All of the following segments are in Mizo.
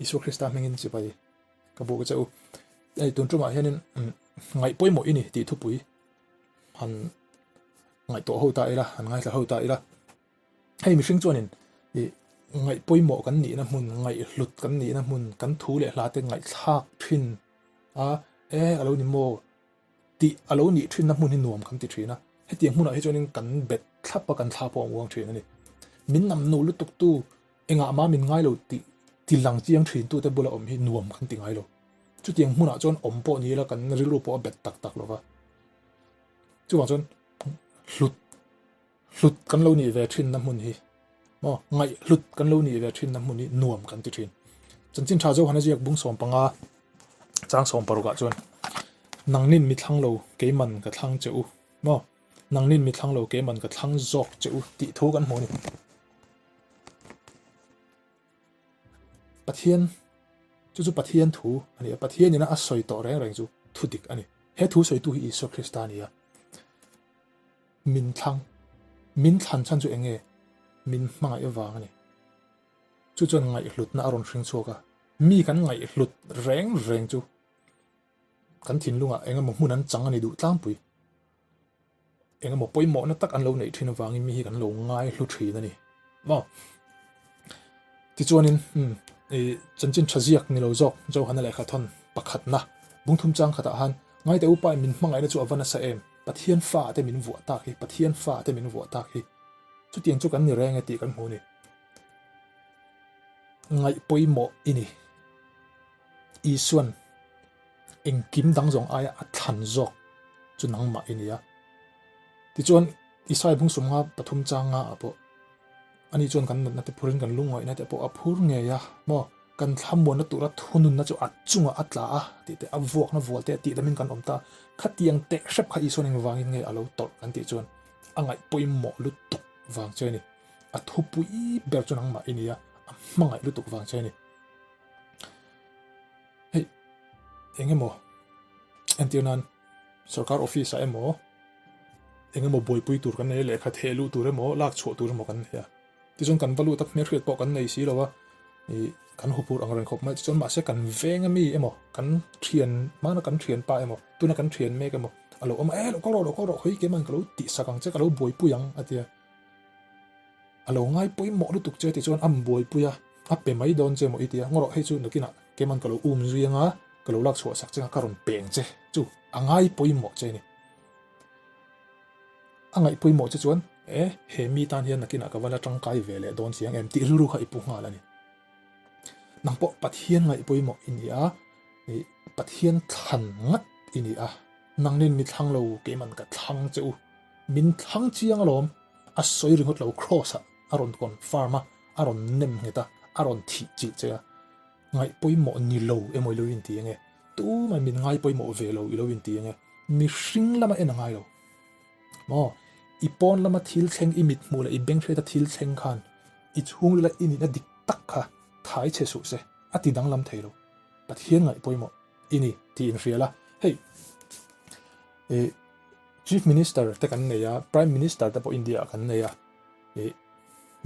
Isua Krista hmingin chibai ka buk a che u. Hei tun tumah hianin ngaih pawimawh i ni tih thupui han ngaihtuah ho ta ila, han ngaithla ho ta ila. Hei mihring chuanin i ngaih pawimawh kan nihna hmun, ngaihhlut kan nihna hmun, kan thu leh hla te ngaihthlak thin a, e a lo ni maw tih a lo nih thinna hmun hi nuam kan ti thin a. Hetiang hmunah hi chuanin kan bet thlap a, kan thla pawh a muang thin a ni. Min nam nu lutuk tu engah mah min ngai lo tih ti lang chiang thin tute bula awm hi nuam kan ti ngai lo. Chutiang hmunah chuan awm pawh ni ila kan rilru pawh a bet tak tak lo va. Chuvang chuan hlut hlut kan lo nih ve thinna hmun hi maw ngaih hlut kan lo nih ve thinna hmun hi nuam kan ti thin. Chanchin tha Johana ziak bung 15 chang 16 ah chuan nangnin mi thlang lo keiman ka thlang che u maw nangnin mi thlang lo keiman ka thlang zawk che u tih thu kan hmu a ni. Pathian chu chu Pathian thu a ni a, Pathian ina a sawi tawh reng reng chu thu dik a ni. He thu sawitu hi Isua Krista a ni a. Min thlang, min thlan chhan chu eng nge? Min hmangaih avang a ni. Chu chuan ngaihhlutna a rawn hring chhuak a, mi kan ngaihhlut reng reng chu kan thinlungah eng emaw hmun an chang a ni duh tlangpui. Eng emaw pawimawhna tak an lo neih thin avangin mi hi kan lo ngaihlu thin a ni. Maw? Tichuanin, umm, i chanchin tha ziak ni lo zawk Johana lehkha thawn pakhatna bungthum chang khatah khan Ngaite upa in min hmangaihna chu a va nasa em? Pathian fa te min vuah tak hi, Pathian fa te min vuah tak hi. Chutiang chu kan ni reng e tih kan hmu a ni. Ngaih pawimawh i ni. Isuan engkim dang zawng aia a thlan zawk chu nangmah i ni a. Tichuan, Isai bung sumnga pathum changa ah pawh ani chuan kan natna te phurin kan lungngaihna te pawh a phur ngei a maw? Kan thlamuanna tura thununna chu a chungah a tla a tih te, a vuakna vual te tih damin kan awm ta. Khatiang teh hrep kha Isuan engvangin nge a lo tawrh kan tih chuan a ngaih pawimawh lutuk vang che a ni. A thupui ber chu nangmah i ni a, a hmangaih lutuk vang che a ni. Hei, eng emaw entir nan sorkar office ah emaw eng emaw buaipui tur kan nei a, lehkha theh luh tur emaw lak chhuah tur emaw kan nei a. Tichuan kan va lut a, hmelhriat pawh kan nei si lo a, ih kan hupur ang reng khawp mai. Tichuan mahse kan veng ami emaw, kan thian hmana kan thianpa emaw, tuna kan thian mek emaw a lo awm a, e lo kal rawh, lo kal rawh, hawi keimah in ka lo tihsak ang che, ka lo buaipui ang a ti a. A lo ngai pawimawh lutuk che tichuan a buaipui a, a pe mai dawn che maw i ti a, ngaw rawh hei chu nakinah keimah in ka lo um zui anga, ka lo lak chhuah sak che anga ka rawn peng che chu a ngai pawimawh che a ni. A ngaih pawimawh che chuan, E, he mi tan hian nakinah ka va la tangkai ve leh dawn chiang em tih rilru kha i pu nghal a ni. Nang pawh Pathian ngaih pawimawh i ni a, ih, Pathian thlan ngat i ni a, nangnin mi thlang lo keiman ka thlang che u, min thlang chiang alawm, a sawi ringawt lo Kraws-ah a rawn confirm a, a rawn nem nghet a, a rawn thih chilh che a, ngaih pawimawh ni lo emaw i lo inti ange, tumah min ngai pawimawh ve lo i lo inti ange, mihring lama en a ngai lo. Maw? I pawn lama thil thleng, i mit hmuh leh i beng hriata thil thleng khan i chhungrila i nihna dik tak kha thai chhe suh se, a ti danglam thei lo. Pathian ngaih pawimawh i ni tih inhria la. Hei, i Chief Minister te kan nei a, Prime Minister te pawh India ah kan nei a, i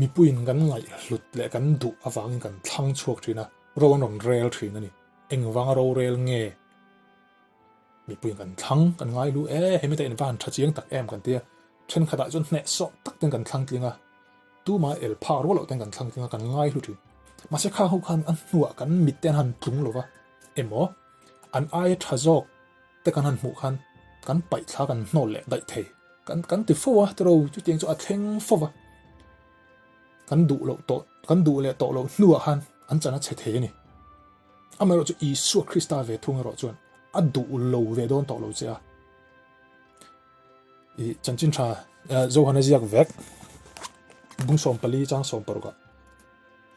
mipuiin kan ngaihhlut leh kan duh avangin kan thlang chhuak thin a, ro an rawn rel thin a ni. Engvanga rorel nge? Mipuiin kan thlang kan ngai lu e, hemi te in va han tha chiang tak em kan ti a, thenkhatah chuan hnehsawh tak ten kan thlang tling a, tuma el phak rual loh ten kan thlang tling a, kan ngai hlu thin. Mahse khang ho khan a hnuah kan mit te an han tlung lo va, emaw an aia tha zawk te kan han hmuh khan kan paih thla kan hnawl leh daih thei kan kan ti fo a, tiraw chutiang chu a thleng fo va, kan duh loh tawh kan duh leh tawh loh hnuah khan an chan a chhe thei a ni. Amaherawh chu Isua Krista ve thung erawh chuan a duh lo ve dawn tawh lo che a. I chanchin tha Johana ziak vek bung 14 chang 16 ah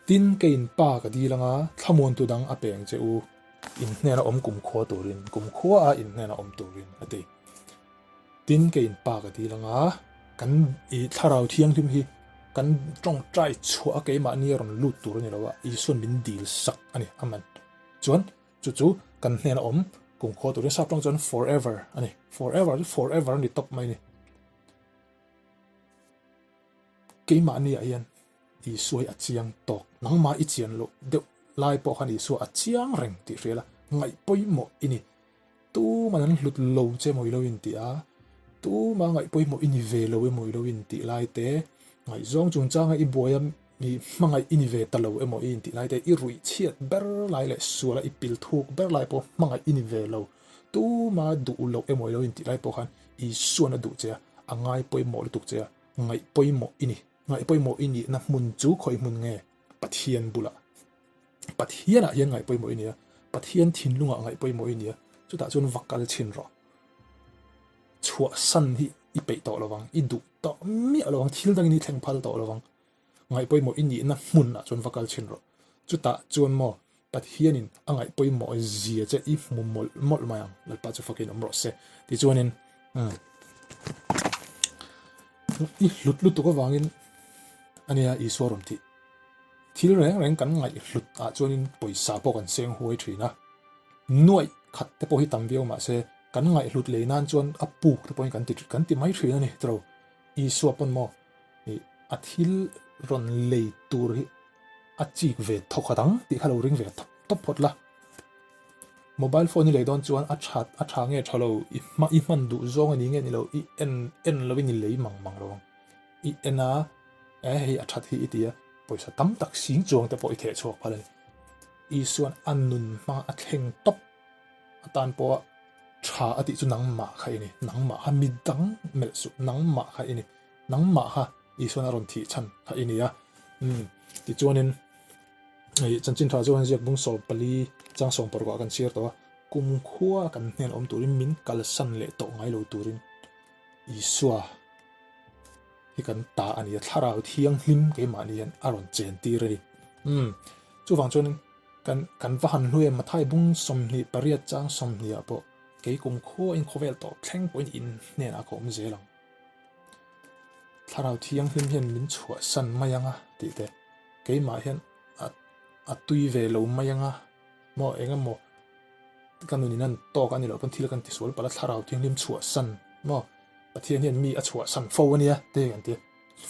Tin keiin pa ka dil anga thlamuantu dang a peng che u in hnena awm kumkhua turin kumkhua a in hnena awm turin a ti. Tin, keiin Pa ka dil anga, kan i Thlarau Thianghlim hi kan tawngtai chhuah a keimahni a rawn lut tur a ni lo a, Isuan min dil sak a ni, Amen. Chuan, chu chu kan hnena awm kumkhua turin sap tawng chuan forever a ni, forever chu forever a ni tawp mai a ni. Keimahni ah hian Isua hi a chiang tawk, nangmah i chian loh deuh lai pawh khan Isua a chiang reng tih hria la, ngaih pawimawh i ni. Tuman an hlut lo che emaw i lo intih a, tuma ngaih pawimawh i ni ve lo emaw i lo intih lai te, ngaihzawng chungchanga i buai a i hmangaih i ni ve ta lo emaw i intih lai te, i ruih chhiat ber lai leh suala i pil thuk ber lai pawh hmangaih i ni ve lo, tuma duh loh emaw i lo intih lai pawh khan Isuan a duh che a, a ngai pawimawh lutuk che a, ngaih pawimawh i ni. Ngaih pawimawh i nihna hmun chu khawi hmun nge? Pathian bulah. Pathianah hian ngaih pawimawh i ni a, Pathian thinlungah ngaih pawimawh i ni a, chutah chuan va kal chhin rawh. Chhuahsan hi i peih tawh lovang, i duh tawh miah lovang, thil dangin i thleng phal tawh lovang. Ngaih pawimawh i nihna hmunah chuan va kal chhin rawh. Chutah chuan maw Pathianin a ngaih pawimawh zia che i hmu mawlh mawlh mai ang, Lalpa chu fakin awm rawh se. Tichuanin umm i hlut lutuk avangin ania Isua rawn tih. Thil reng reng kan ngaihhlut ah chuanin pawisa pawh kan seng huai thin a, nuaih khat te pawh hi tam viau mah se kan ngaihhlut lei nan chuan a puk te pawhin kan ti kan ti mai thin a ni tiro. Isua pawn maw ih a thil rawn lei tur hi a chik ve thawkhat ang tih kha lo ring ve tawp tawp phawt la. Mobile phone i lei dawn chuan a that a tha nge tha lo i hma i hman duh zawng a ni nge ni lo i en en lovin i lei mang mang lo ang. I en a e hei a that hi i ti a pawisa tam tak sing chuang te pawh i theh chhuak phal a ni. Isuan a nun hma a thleng tawp atan pawha tha a tih chu nangmah kha i ni nangmah kha midang melh suh nangmah kha i ni nangmah kha Isuan a rawn thih chhan kha i ni a umm tichuanin hei chanchin tha chuan ziak bung 14 chang 16 ah kan chhiar tawh a kumkhua kan hnen awm turin min kalsan leh tawh ngai lo turin Isua hi kan ta a ni a, thlarau thianghlim keimahni hian a rawn chen tir a ni. Umm, chuvang chuan kan kan va han hluai a, Mathai bung 28 chang 20 ah pawh kei kum khuain khawvel tawp thleng pawhin in hnenah ka awm zel ang. Thlarau thianghlim hian min chhuahsan mai ang a tih te, keimah hian a a tui ve lo mai ang a, maw eng emaw ka nun in an tawk a ni loh pawn thil kan tisual palh a, thlarau thianghlim chhuahsan maw Pathian hian mi a chhuahsan fo a nia te kan ti a,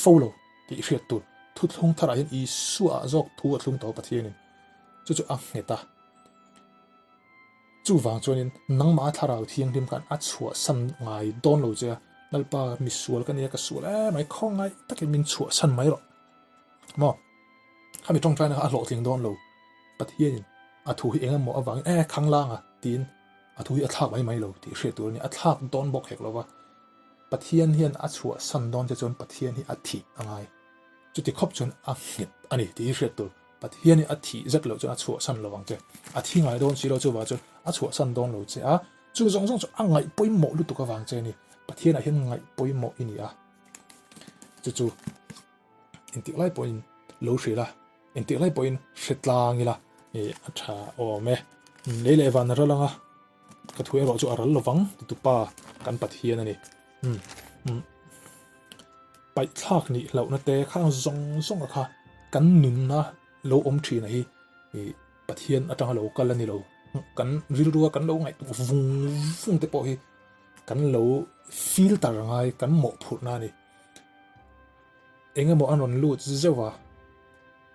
fo lo tih hriat tur thuthlung tharah hian Isua ah zawk thu a thlung tawh Pathianin chu chu a nghet a, chuvang chuanin nangmah a thlarau thianghlim khan a chhuahsan ngai dawn lo che a, Lalpa misual ka nia ka sual em mai khawngaih takin min chhuahsan mai rawh maw khami tawngtaina kha a hlawhtling dawn lo Pathianin a thu hi engemaw avangin e khanglang a tiin A thu hi a thlak mai mai lo tih hriat tur a ni. A thlak dawn bawk hek lo va, Pathian hian a chhuahsan dawn che chuan Pathian hi a thih a ngai. Chuti khawp chuan a nghet a ni tih hi hriat tur. Pathian hi a thih zet loh chuan a chhuahsan lo ang che. A thi ngai dawn si lo chuvang chuan a chhuahsan dawn lo che a, chu zawng zawng chu a ngaih pawimawh lutuk avang che a ni. Pathianah hian ngaih pawimawh i ni a, chu chu engtik lai pawhin lo hrilh a. Engtik lai pawhin hre tlang ila ih a tha awm e. Lei leh van a ral ang a, ka thu erawh chu a ral lovang titupa kan Pathian a ni. Umm umm paihthlak nih hlauhna te khang zawng zawng a kha kan nunna lo awm thin a hi ih Pathian atanga lo kal a ni lo. Kan rilrua kan lo ngaihtuah vung vung te pawh hi kan lo filter ngai kan mawhphurhna a ni. Eng emaw an rawn lut zeuh a,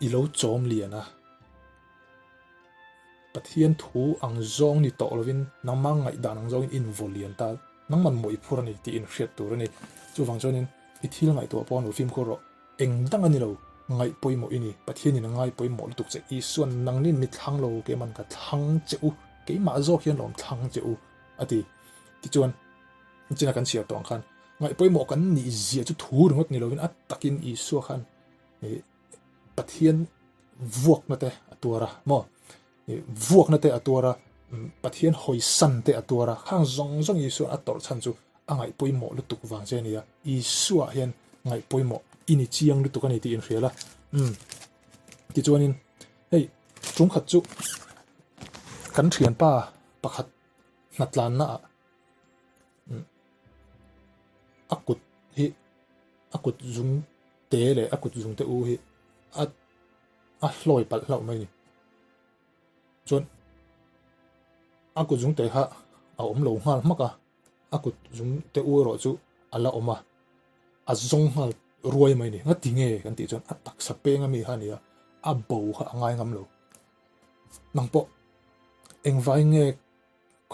i lo chawm lian a. Pathian thu ang zawng ni tawh lovin nangmah ngaihdan ang zawngin i invaw lian ta, nangman maw i phur a ni tih inhriat tur a ni. Chuvang chuanin i thil ngaihtuah pawh a lo fimkhur rawh. Eng dang a ni lo, ngaih pawimawh i ni. Pathianin a ngai pawimawh lutuk che. Isuan nangnin mi thlang lo, keiman ka thlang che u, keimah zawk hian lawm thlang che u, a ti. Tichuan. China kan chhiar tawh ang khan ngaih pawimawh kan nih zia chu thu ringawt ni lovin a takin Isua khan Pathian vuakna te a tuar a maw vuakna te a tuar a Pathian hawisan te a tuar a khang zawng zawng Isua a tawrh chhan chu a ngaih pawimawh lutuk vang che a ni a Isua hian ngaih pawimawh i ni chiang lutuk a ni tih inhria la um tichuanin hei chungkhat chu kan thianpa pakhat hnatlanna ah A kut hi a kut zung te leh a kut zung te u hi a a hlawi palh hlauh mai a ni. Chuan a kut zung te kha a awm lo nghal hmak a, a kut zung te u erawh chu a la awm a, a zawng nghal ruai mai a ni. Ngati nge kan tih chuan a taksa peng ami kha a ni a, a bo kha a ngai ngam lo. Nang pawh engvai nge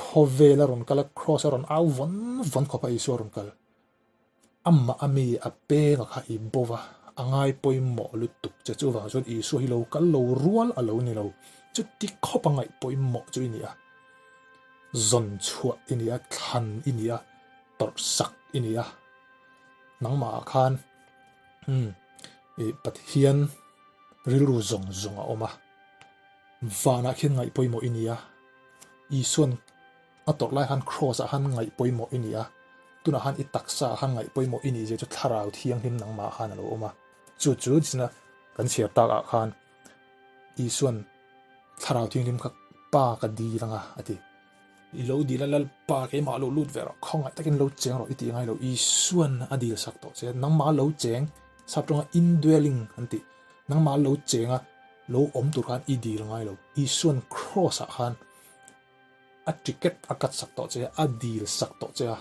khawvel a rawn kal a, cross a rawn au vawn vawn khawp a Isua a rawn kal. Amah a mi a peng a kha i bo va, a ngai pawimawh lutuk che. Chuvang chuan Isua hi lo kal lo rual a lo ni lo. Chuti khawp a ngaih pawimawh chu i ni a, zawn chhuah i ni a, thlan i ni a, tawrhsak i ni a. Nangmahah khan umm i Pathian rilru zawng zawng a awm a, vanah khian ngaih pawimawh i ni a, Isua'n a tawrh lai khan Kraws ah khan ngaih pawimawh i ni a, tunah khan i taksa ah khan ngaih pawimawh i nih zia chu Thlarau Thianghlim nangmah khan a lo awm a, chu chu zina kan chhiar tak ah khan Isua'n Thlarau Thianghlim kha Pa ka dil anga a ti. I lo dil a Lalpa keimah lo lut ve rawh, khawngaih takin lo cheng rawh i tih ngai lo, Isua'n a dil sak tawh che, nangmah lo cheng, sap tawnga indwelling an tih, nangmah lo cheng a lo awm tur khan i dil ngai lo, Isua'n Kraws ah khan a ticket a cut sak tawh che a, a dil sak tawh che a,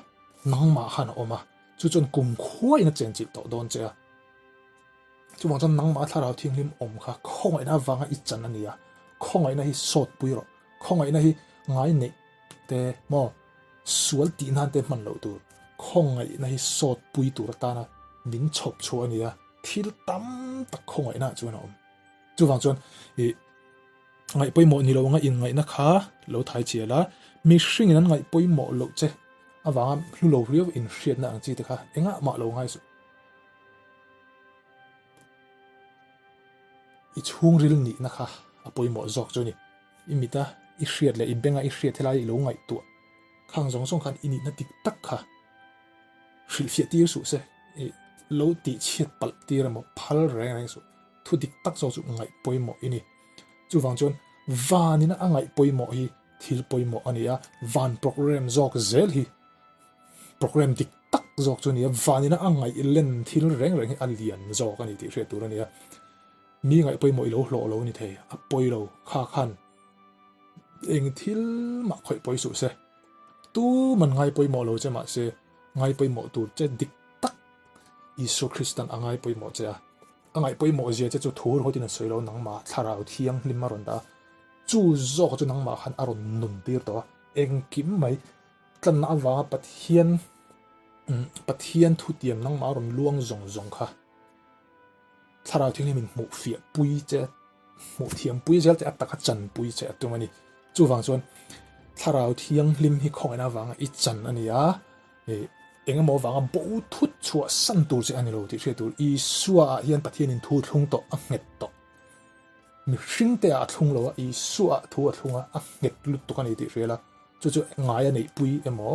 nangmah khan a awm a, chu chuan kumkhua in a chenchilh tawh dawn che a. Chuvang chuan nangmah thlarau thianghlim awm kha khawngaihna avanga i chan a ni a, khawngaihna hi sawt pui rawh, khawngaihna hi ngai neih te maw sual tih nan te hman loh tur, khawngaihna hi sawt pui tur atana min chhawp chhuah a ni a, thil tam tak khawngaihna ah chuan a awm. Chuvang chuan i Ngaih pawimawh ni lo anga inngaihna kha lo thai chial a, mihringin an ngaih pawimawh loh che avanga hlu lo riau inhriatna ang chi te kha engah mah lo ngai suh. I chhungril nihna kha a pawimawh zawk chu a ni. I mita i hriat leh i benga i hriat helai i lo ngaihtuah khang zawng zawng khan i nihna dik tak kha hrilhfiah tir suh se, i lo tihchhiat palh tir emaw phal reng reng suh. Thu dik tak zawk chu ngaih pawimawh i ni. Chuvang chuan vanina a ngaih pawimawh hi thil pawimawh a ni a, van program zawk zel hi program dik tak zawk chu a ni a, vanina a ngaih len thil reng reng hi a lian zawk a ni tih hriat tur a ni a. Mi ngaih pawimawh i lo hlawh lo a ni thei, a pawi lo kha khan eng thil mah khawih pawi suh se. Tuman ngai pawimawh lo che mahse ngai pawimawh tur che dik tak Isua Kristan a ngai pawimawh che a. A ngaih pawimawh zia che chu thu rawtin a sawi lo, nangmah thlarau thianghlim a rawn dah a, chu zawk chu nangmah khan a rawn nun tir tawh a, engkim mai tlanna avanga Pathian Pathian thutiam nangmah a rawn luang zawng zawng kha thlarau thianghlim in hmuh fiah pui che, hmuh thiam pui zel che a taka chan pui che a tum a ni. Chuvang chuan thlarau thianghlim hi khawngaihna avanga i chan a ni a, Eng emaw avanga bo thut chhuah san tur che a ni lo tih hriat tur Isua ah hian Pathianin thu a thlung tawh, a nghet tawh. Mihring te ah a thlung lo a, Isua ah thu a thlung a, a nghet lutuk a ni tih hria la, chu chu ngai a neihpui emaw,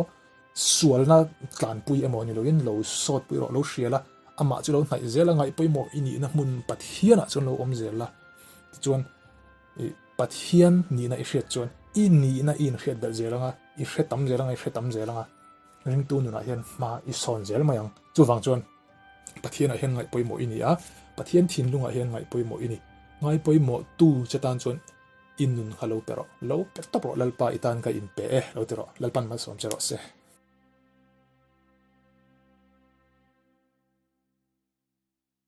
sualna tlanpui emaw ni loin lo sawtpui rawh, lo hria la, amah chu lo hnaih zel a, ngaih pawimawh i nihna hmun Pathian ah chuan lo awm zel la, tichuan Pathian nihna i hriat chuan i nihna i inhriat belh zel anga, i hre tam zel anga, i hre tam zel anga, ringtu nunah hian hma i sawn zel mai ang. Chuvang chuan Pathianah hian ngaih pawimawh i ni a, Pathian thinlungah hian ngaih pawimawh i ni. Ngai pawimawh tu che tan chuan i nun kha lo pe rawh, lo pe tawp rawh, Lalpa i tan ka inpe e, lo ti rawh, Lalpan malsawm che rawh se.